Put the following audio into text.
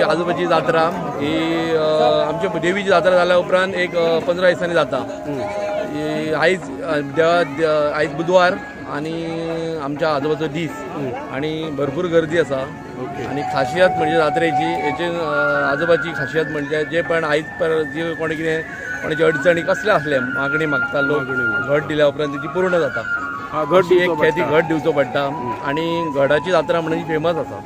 आजोबाची जात्रा ही आमच्या देवीची जात्रा जाल्या उपरांत एक 15 दिसांनी जाता. ही आयज देवा आयज बुधवार आनी आमच्या आजोबाचो दीस आनी भरपूर गर्दी आसा. आनी खासियत म्हणजे जात्रेची हेचे आजोबाची खासियत म्हणजे जे पण आयज पर जे कोणी कितें कोणाची अडचणी कसले आसले मागणी मागता लोक, घट दिल्या उपरांत ती पूर्ण जाता. घट एक खेती घट दिवचो पडटा आनी घडाची जात्रा म्हणजे फेमस आसा.